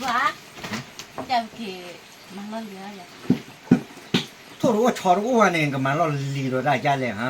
ဘၣ်, ကက့ၤမၤလီၢ်လံၤ, ထိၣ်တအိၣ်ဆီတအိၣ်ဝဲန့ၣ် ကမၤလီၢ်လံၤဒီးတၢ်ကလဲၣ်ဟါ.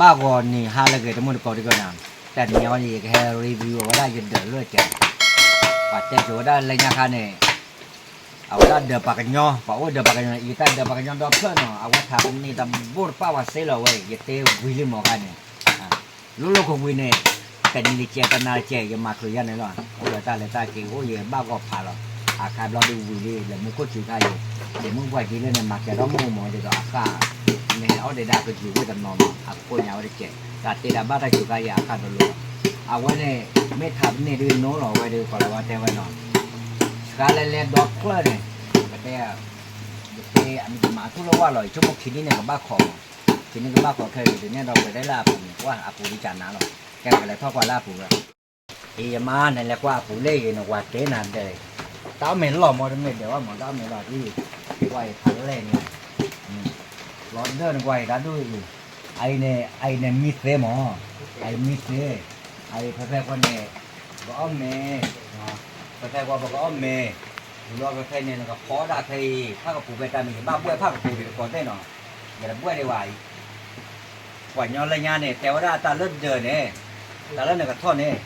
ဘၣ်ဂီၤနံၤဟါလၢအဂ့ၤ တမုၢ်တကိးတကနၤ, တနံၤအံၤန့ၣ် ယကဟဲ review အဝဲဒၣ်ယဒၢးလၢကဲ, ပှၤတဲကၠိဝဲဒၣ်လၢညါခါန့ၣ်, အဝဲဒၣ်ဒၢးပှၤကညီ, ပှၤအိၣ်ဒၢးပှၤကညီ, ယတၢ်ဒၢးပှၤကညီဒီဖျၢၣ်နီၤ, အဝဲထးပနံာ်တဘိတပၣ်ဝဲစ့လီၤဝဲ, ယတဲဝံၤလံမ့ၢ်ခါန့ၣ် လိၣ်လိၣ်ကဝံၤန့ၣ်, တနံၤတကဲး တနၤတကဲး ယမၤချုးယါန့ၣ်လီၤ, အိၣ်ဒီးတၢ်လဲၤတၢ်က့ၤ အိၣ်ယဘၣ်ဂီၤဖးလီၤ, အခါဘျီဒုးဝံၤလံ လဲၤမူခိၣ်စူၤခါအံၤ, ယမူပှၤက့ၤလၢန့ၣ် မၤကဲထီၣ်မိၢ်မီၤဒ်သိးအဃၣ်, မ့ၢ်ဟဲအီၣ်ဒံးဒၣ်ကစူၤဝဲတနီၤနီၤ အကိးညါဝဲတကဲး, တၢ်တဲဒၣ်ဘၣ်တၢ်စူၤခါအံၤ အခၣ်တလိၤ, အဝဲန့ၣ် မ့ၢ်ထးပနံာ်ဒုးနိလီၤဝဲဒုး ကိၤလၤဝါတဲဝဲနီၤ, စှၤလဲၤလဲၤဒီဖျၢၣ်န့ၣ်, ပတဲ ယတဲ ယမၤထူၣ်လၢဝၢ်လီၤ, ယဆိကမိၣ်ခံနံၣ်န့ၣ် ကဘၣ်ခိးမး, ခံနံၣ်ကဘၣ်ခိးခဲအံၤ ဒုးနဲၣ်ဒီးပှဲၤဒၣ်လၢအပူၤန့ၣ်, ကွၢ်အပူၤဒ်ကနၤလီၤ, ကဲကလဲၤထီၣ်ကွၢ်လၢအပူၤဝဲ, အံၤယမါန့ၣ် လဲၤကွၢ်အပူၤလၢအံၤန့ၣ် ဝၤတဲနၤဒဲး, တၢ်အီၣ်မ့ၤလီၤမး တမ့ၢ်ဒဲးဝဲမး တၢ်အီၣ်မ့ၤလီၤဒ်, ကွၢ်အံၤဖးလဲၢ်န့ၣ်, လီၤဒၢၣ်န့ၣ်ကွၢ်အံၤတၢ်ဒိၣ်အံၤ, အအံၤန့ၣ် အအံၤန့ၣ်မံသ့မး, အအံၤမံသ့, အအံၤဖဲဖဲကွၢ်န့ၣ်, ပကအီၣ်မ့ၤ, ဖဲဖဲကွၢ်ပကအီၣ်မ့ၤ, လီၤဖဲဖဲန့ၣ် နကဖီဒၣ်ဖဲအံၤ ဖၣ်ကပူၤဖဲတၢ်မ့ၢ် ယဘၣ်ဘှဲၣ်ဖၣ်ကပူၤဒံးတကိးသ့ၣ်နီၤ, ယတဘှဲၣ်ဒံးဝဲအံၤ ပှၤကညီလၢညါန့ၣ် တဲဝဲဒၣ်တၢ်လၢဒၢးန့ၣ်, တၢ်လၢနကထီၣ်န့ၣ်,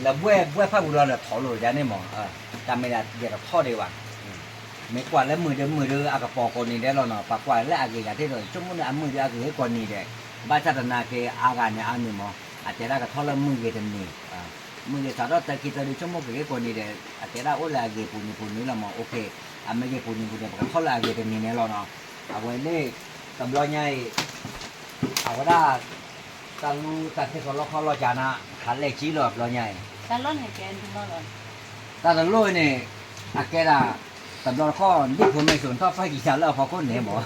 လၢဘှဲၣ်ဘှဲၣ်ဖၣ်ပူၤဒီးလၢထီၣ်လိာ်ယါန့ၣ်မး, တၢ်မ့ၢ်ဒၣ်ယတထီၣ်ဒံးဘၣ်, မ့ၢ်ကွၢ်လၢမုာ်ဒုးမုာ်ဒုး အကပီၤကိးနံၤဒဲးလီၤနီၤ, ပှၤကွၢ်လၢအဂ့ၤယၤသ့ၣ်ဒီး ဆိကမိၣ်န့ၣ်အမုာ်ဒုးအဂ့ၤကိးနံၤဒဲး, ဘၣ်ဆၣ်သနာ်က့ အါဂၤန့ၣ်အါမံၤမး, အတဲဒၣ်ကထီၣ်လၢမုာ်ဂ့ၤတနံၤ, မုာ်ဂ့ၤစးထီၣ်သၢခံသၢဒုး ဆိကမိၣ်ကဂ့ၤကိးနံၤဒဲး, အတဲဒၣ်အိၣ်လၢအဂ့ၤပူၤနံၤပူၤနံၤလီၤမး, OK, အမ့ၢ်ဂ့ၤပူၤနံၤပူၤဒဲး ပကထီၣ်လၢအဂ့ၤတနံၤန့ၣ်လီၤနီၤ, အဝဲန့ၣ်, တဘျီညါအံၤ, အဝဲဒၣ်, တၢ်လူတၢ်သ့ၣ်ကလီခီလီၤကနၤ, ဟးလဲၣ်ကံလီၤတဘျီညါအံၤ, တၢ်တလိၣ်န့ၣ်, အကဲဒၣ်, တဘျီတခီၣ် ဒ်ဖိမ့ၢ်စိာ်ထီၣ်ဖးယံၤတၢ်လၢအဖီခိၣ်န့ၣ်မး,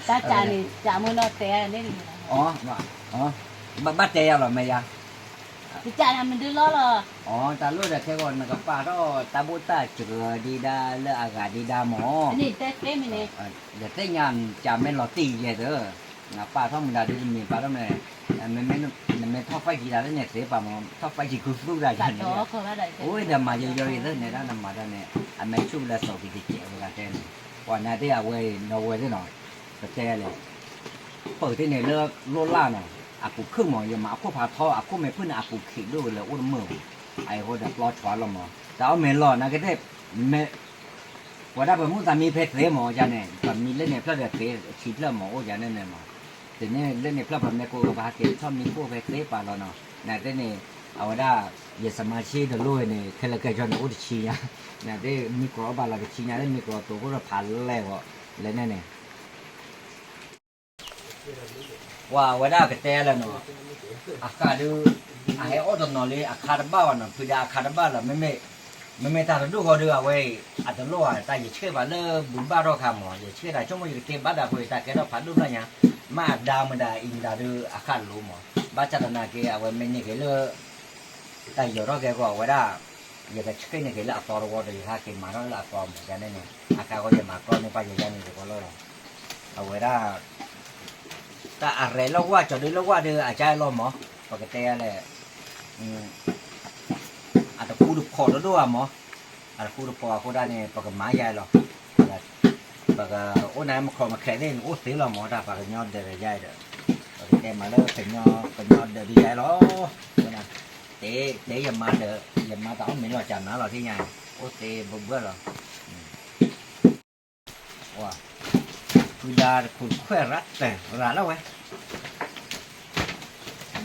တၢ်ကန့ၣ် ကမ့ၢ်နီၢ်တဲ, ဘၣ်တဲယၤလီၤမ့ၢ်ယါ, ကစၢ်ယၤမဒုလီၤလီၤ, အတၢ်လိၣ်ဒီးခဲဂီၤ နကပာ်ထီၣ်တၢ်ဘိၣ်တၢ်စှၤဒံးဒၣ်လၢအဂၤဒံးဒၣ်မး, ယသ့ၣ်ညါကမ့ၢ်လီၤတံၢ်ယဲၢ်သၢ, နပာ်ထီၣ်မတၤဒုးတမံၤပာ်ထီၣ်မ့ၢ်, နမ့ၢ်ထီၣ်ဖးယံၤတၢ်လၢန့ၣ်သ့ပာ်မး ထီၣ်ဖးယံၤခုသူၣ်တၢ်ယၤန့ၣ်, အိၣ်ဒီးမၤယိယိအံၤသ့ၣ်န့ၣ်ဒၣ်နမၤတၢ်န့ၣ်, အမ့ၢ်ဆူၣ်လၢစိာ်ကံၤတကဲးဝဲဂၤတဲန့ၣ်, ပှၤနာ်သ့ၣ်အဝဲအံၤ နီၢ်ဝဲသ့ၣ်နီၤ, ပတဲလဲၣ် ပၢၢ်သ့ၣ်န့ၣ်လၢလိၣ်လၢ်နီၤ, အပူၤခုၣ်မး ယမၤအခိၣ်ဖးထီ အခိၣ်မ့ၢ်ဖုၣ်န့ၣ် အပူၤခံးဒိၣ်လၢအိၣ်တမုာ်မး, အအံၤဃိဒီးပျီဆွးလီၤမး, တၢ်အီၣ်မ့ၤလီၤ နာ်က့သ့ၣ်, မ့ၢ်, ပှၤဒၣ်ပမုၢ်သးမံဖဲသ့မး ယၤန့ၣ် ပမံလၢန့ၣ်ဖျၢၣ်ဒီးသ့ ထံဖျၢၣ်မးအိၣ်ယၤန့ၣ်န့ၣ်မး, တန့ၢ်လၢန့ၣ်ဖျၢၣ်ပမ့ၢ်ကိးဂၤ ပဟးက့ၤထီၣ်မံခိၣ်ဖဲသ့ပာ်လီၤနီၤ, နာ်သ့ၣ်န့ၣ်, အဝဲဒၣ်, ယစမါဆ့တလိၣ်န့ၣ် ခဲလၢာ်ခဲဆ့န့ၣ် အိၣ်တဆံညါ, နာ်သ့ၣ်မံကြီဘၣ်လီၤတဆံညါ လၢမံကြီတိာ်အိၣ်ဒီးဖးလဲၢ်ဂီၤ, လဲၣ်န့ၣ်န့ၣ် ပှၤဝဲဒၣ်ကတဲလၢနီၤ, အဃၣ်ဒုး, အဟဲအီၣ်တနီၤလံ အခါတဘၣ်ဘၣ်နီၤ ဖုဒါအခါတဘၣ်လီၤ မ့မ့ၢ်, မ့မ့ၢ်တၢ်တဒူၣ်ဃီဒုး အဝဲအံၤ, အတလိၣ်ဧါ တၢ်ယဆှဲၣ်ဘၣ်လၢဘုးဘၣ်ထီၣ်ခါမး ယဆှဲၣ်တၢ်ဆိကမိၣ်ယကတဲဘၣ်ဒၣ်ဖိအံၤ တၢ်ကဲထီၣ်ဖးဒိၣ်ဘျီညါ, မ့ၢ်အဒါမ့ၢ်ဒၣ်အံၤမ့ၢ်ဒၣ်ဒုး အဃၣ်လိၤမး, ဘၣ်ဆၣ်သနာ်က့ အဝဲမ့ၢ်န့ၢ်က့ၤလၢ တၢ်ယီၤထီၣ်ကဲကီး အဝဲဒၣ်, ယကဆှဲၣ်န့ၢ်က့ၤလၢအသီတဝီဒီး ယဟးက့ၤမၤထီၣ်လၢအသီမး ယၤန့ၣ်န့ၣ် အခါဃီယမၤကျီန့ၢ်ပှၤယၤယၤန့ၣ်တကီးလီၤ, အဝဲဒၣ်, တၢ်အရဲၣ်လၢဝၣ် ကၠီၤဒုလၢဝၣ်ဒုး အကါလီၤမး, ပကတဲလဲၣ်, အတဃူတဖိးတဒိၣ်ဧါမး, အတဃူတဖိးအဃိဒၣ်န့ၣ် ပကမၤယၤလီၤ, ပက, ပကအိၣ်န့ၣ် မခီမခီသ့ၣ်န့ၣ် အိၣ်သ့လီၤမး တၢ်ပှၤကညီဒဲးယၤဒီး, ပ တဲမၤလၢ ကညီဒၢးဒုးယါလီၤ, တဲ တဲယမါဒၢး ယမါတၢ်အီၣ်မ့ၤလီၤကနၤလီၤထံၣ်ညါ, အိၣ်သ့ဘၢဘၢလီၤ, ဖုဒါတခိၣ်ခွဲးရၣ်တၢၢ်ရၤလီၤဝဲ,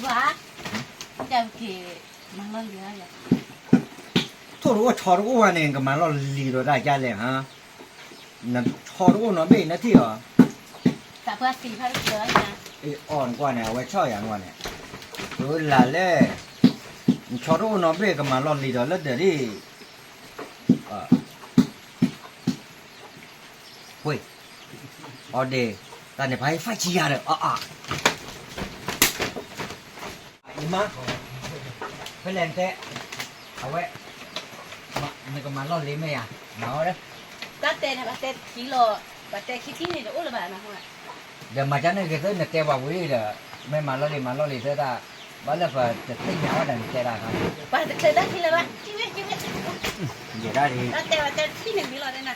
ဝါ, က, ထိၣ်တအိၣ်ဆီတအိၣ်ဝဲန့ၣ် ကမၤလီၢ်လံၤဒီးတၢ်ကလဲၣ်ဟါ, နဆီတအိၣ်နီတဘ့ၣ်နထံၣ်အီၤ, အီၣ်နကွၢ်န့ၣ် အဝဲဆီၣ်ယၤနကွၢ်န့ၣ်, လၢ်လဲၣ်, နဆီတအိၣ်နီတဘ့ၣ် ကမၤလီၢ်လံၤဒီးလၢဒၢးဒံး ဝ့ၢ်, အီၤဒ့ၣ်, တၢ်န့ၣ်ဖးဟဲဖးကံယၤဒီး အါအါ, ယမါ, ဖဲလဲၣ်နတဲ, အဝဲ, နကမၤလီၢ်လံၤမ့ၢ်ယၤ, မၤအီၤဒီး, တၢ်တဲန့ၣ် ဘၣ်တဲခံလီၤ, ဘၣ်တဲခံထံၣ်န့ၣ်တအိၣ်လၢၤဘၣ်န, ဒီးမၤကန့ၣ်ဂ့ၤသၢ နတဲပှၤဝံၤဒီး, မ့ၢ်မၤလီၢ်လံၤမၤလီၢ်လံၤသၢတၢ်, ဘၣ်လၢပတသ့ၣ်ညါဝဲဒီးနတဲဒၣ်ခါ, ပှၤတချုးတၢ်ထံၣ်လၢၤဘၣ်, ယဲဒၣ်ဒ်, တၢ်တဲဝဲတဲထံၣ်န့ၣ်မံၤလီၤဒဲနၤ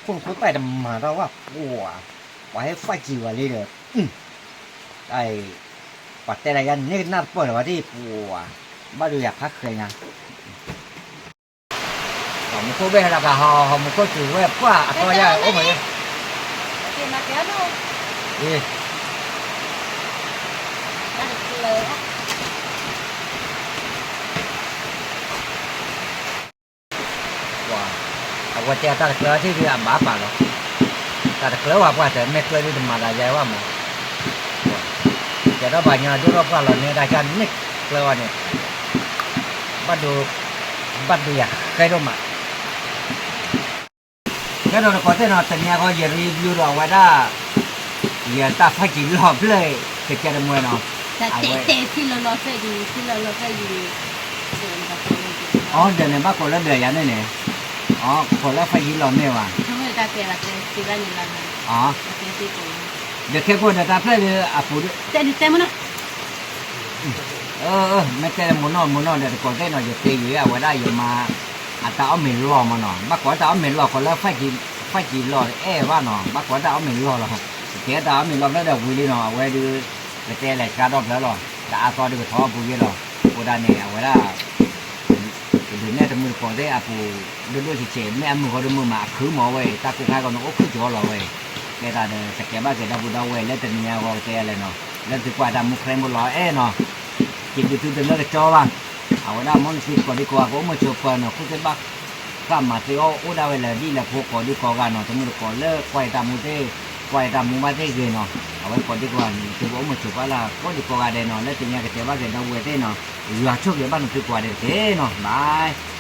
ခိၣ်နခိၣ်သၣ်တမၤတၢ်ဝဲပှၤ, ပှၤဟဲဖးကံဝဲလံဒီး, တၢ်အံၤ, ပှၤတဲဒၣ်ယၤန့ၣ်ကနၣ်တပၢၢ်လၢၤဘၣ်ဒ်ပှၤ, ဘၣ်ဒိယၤဖးဃဲညါ, ဟီၣ်မူခိၣ်ဘ့ၣ်ဟဲလီၤကဟီၣ်, ဟီၣ်မူခိၣ်စူၤဝဲပှၢ်အသီယၤအိၣ်မး, အဝဲတဲတၢ်တကျၢၤထံၣ်ဒုးအဘၣ်ပာ်လီၤ, တၢ်တကျၢၤဝဲပှၢ်တမ့ၢ်ကျၢၤဒုးတမၤသးယါဝဲမး, ကဲထီၣ်ပှၤညီဒိၣ်ထီၣ်ပှၢ်လီၤန့ၢ်တၢ်ကန့ၣ်ကျၢၤဝဲန့ၣ်, ဘၣ်ဒိ, ဘၣ်ဒိယၤဃဲဒိၣ်မး ကဲထီၣ်တကိးသ့ၣ်နီၤ တနံၤအဂီၢ် ယ review ဒီးအဝဲဒၣ်, ယတၢ်ဖးကံလီၢ်ဖျၢၣ် ကကဲတမံၤနီၤ, အဝဲ, အီၤဒီးန့ၣ် ဘၣ်ကိးလၢဒၢးယၤန့ၣ်န့ၣ်, အီၤကိးလၢဖးကံလီၢ်မ့ၢ်ဘၣ်, အီၤ, ဒီးခဲကိာ်ဒီးတၢ်ဖျၢၣ်ဒီးအပူၤ, မ့ၢ်တဲလၢမိၢ်နီၢ်မိၢ်နီၢ်ဒီးတကိးသ့ၣ်နီၤ ယတဲယံၤအဝဲဒၣ်ယမါ, အတၢ်အီၣ်မ့ၤလီၢ်မးနီၤ ဘၣ်ကိးတၢ်အီၣ်မ့ၤလီၢ် ကိးလၢ, ဖးကံလီၢ်တအဲၣ်ဘၣ်နီၤ ဘၣ်ကိးတၢ်အီၣ်မ့ၤလီၢ်လီၤ, ကဲတၢ်အီၣ်မ့ၤလီၢ်ဖျၢၣ်ဒီးဝံၤလံနီၤ အဝဲဒုး, ကတဲလဲၤကါထီၣ်ဖျၢၣ်လီၤ တအါသီဒုးကထီၣ်ပူၤယဲလီၤ, အဃိဒၣ်န့ၣ် အဝဲဒၣ် တဒုးနဲၣ်တမုၢ်တကိးသ့ၣ်အပူၤ, ဒိၣ်ဒိၣ်ဆံးဆံး မ့ၢ်အမုာ်ဃီဒုးမုာ်မး အခုမးဝဲ တၢ်ကိၢ်ခါဂီၢ်န့ၣ် အိၣ်ခုၣ်ကၠီလီၤဝဲ, ကဲသးဒီး ကတဲဘၣ်က့ၤဒီပုၢ်ဒီဝဲၢ်လၢတနံၤအဂီၢ်ကတဲလဲၣ်နီၤ, လၢသုကွၢ်တၢ်မူ ခရံာ်ဖိလီၤအဲၣ်နီၤ, က့ၤဒုးသုတလၢကၠီဘၣ်, အဝဲဒၣ်မ်နသုကိးဒံကိးဂၤ ကအိၣ်မုာ်ဆိးပၢၤနီၤ ခိၣ်သ့ၣ်ဘၣ်ဃးမၤသ့အီၣ် အိၣ်ဒၣ်ဝဲလၢာ်ဒ်လဲၣ်ဖိကိးဒံကိးဂၤနီၤ တမုၢ်တကိးလၢကွၢ်အံၤတၢ်မူသ့ၣ်, ကွၢ်အံၤတၢ်မူဘၣ်သ့ၣ်ဂ့ၤနီၤ, အဝဲကိးဒံကိးဂၤန့ၣ် သုကအိၣ်မုာ်ဆိးပၢၤလၢကိးဒံကိးဂၤဒဲးနီၤ လၢတနံၤကတဲဘၣ်က့ၤဒီပုၢ်ဝဲၢ်သ့ၣ်နီၤ, ယွၤဆိၣ်ဂ့ၤဘၣ်နသုကိးဂၤဒဲးတက့ၢ်နီၤ, bye.